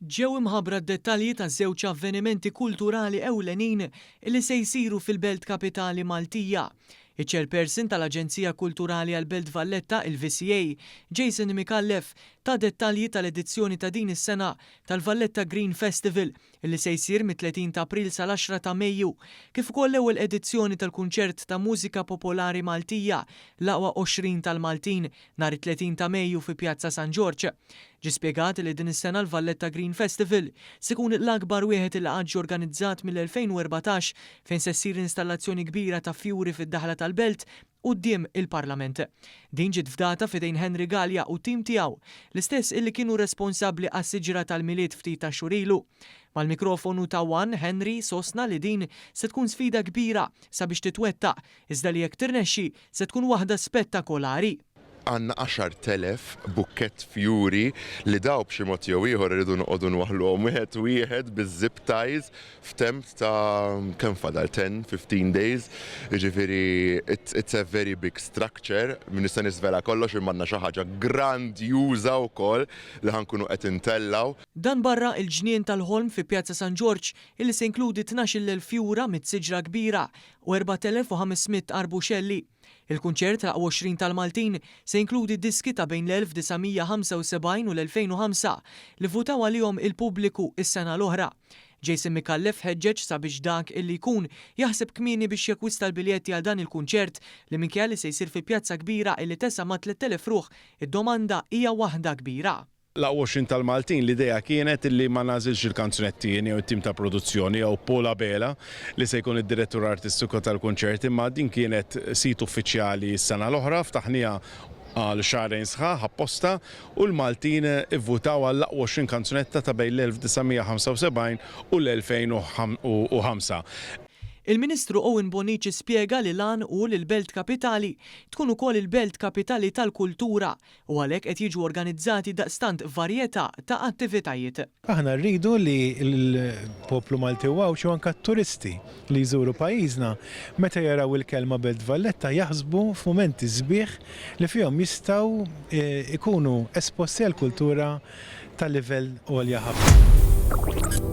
Ġew imħabbra d-dettalji ta' żewġ avvenimenti kulturali ewlenin li se jsiru fil-belt kapitali Maltija. Iċ-Chairperson tal-Aġenzija Kulturali għall-Belt Valletta, il-VCA, Jason Micallef, ta dettalji tal-edizzjoni ta' din is-sena tal-Valletta Green Festival li se jsir mit-30 ta' April sal-10 ta' Mejju, kif ukoll l-ewwel edizzjoni tal-kunċert ta' mużika popolari Maltija, L-Aqwa 20 tal-Maltin, nhar it-30 ta' Mejju fi Pjazza San Ġorġ. Ġie spjegat li din is-sena l-Valletta Green Festival se jkun l-akbar wieħed li qatt ġie organizzat mill-2014 fejn se ssir installazzjoni kbira ta' fjuri fid-daħla tal-Belt quddiem il-Parlament. Din ġiet fdata f'idejn Henry Galea u t-tim tiegħu, l-istess illi kienu responsabbli għas-siġra tal-Milied ftit tax-xhur ilu. Mal-mikrofonu ta' one, Henry sostna li din se tkun sfida kbira sabiex titwettaq iżda li jekk tirnexxi se tkun waħda spettakolari. Għandna 10,000 bukkett fjuri li daw b'xi mod jew ieħor irridu noqogħdu nwaħħluhom wieħed wieħed biz-zip ties f'temp ta' kemm fadal 10, 15 days. Jiġifieri it's it's a very big structure. M'iniex se niżvela kollox imma għandna xi ħaġa grandjuża wkoll li ħa nkunu qed intellgħu. Dan barra il-Ġnien tal-Ħolm fi Pjazza San Ġorġ illi se jinkludi 12,000 fjura mit-siġra kbira u 4,500 arbuxelli. Il-kunċert L-Aqwa 20 tal-Maltin se jinkludi diski ta' bejn l-1975 u l-2005 li vvutaw għalihom il-pubbliku s-sena l-oħra. Jason Micallef ħeġġeġ sabiex dak illi jkun jaħseb kmieni biex jakkwista l-biljetti għal dan il-kunċert li minkejja li se jsir fi pjazza kbira illi tesa' ma' 3,000 ruħ, id-domanda hija waħda kbira. L-Aqwa 20 tal-Maltin l-idea kienet li ma nagħżilx il-kanzunetti jien jew it-tim ta' produzzjoni jew Paul Abela li se jkun id-direttur artistiku tal-kunċert imma din kienet sit uffiċjali s-sena l-oħra ftaħniha għal xahrejn sħaħ apposta u l-Maltin ivvutaw għall-aqwa 20 kanzunetta ta' bejn l-1975 u l-2005. Il-Ministru Owen Bonnici spjega li l-għan hu li l-Belt Kapitali tkun ukoll il-Belt Kapitali tal-Kultura u għalhekk qed jiġu organizzati daqstant varjetà ta' attivitajiet. Aħna rridu li l-poplu Malti u Għawdxi u anke t-turisti li jżuru pajjiżna, meta jaraw il-kelma Belt Valletta jaħsbu f'mumenti sbieħ li fihom jistgħu jkunu esposti għal kultura ta' livell għolja ħafna.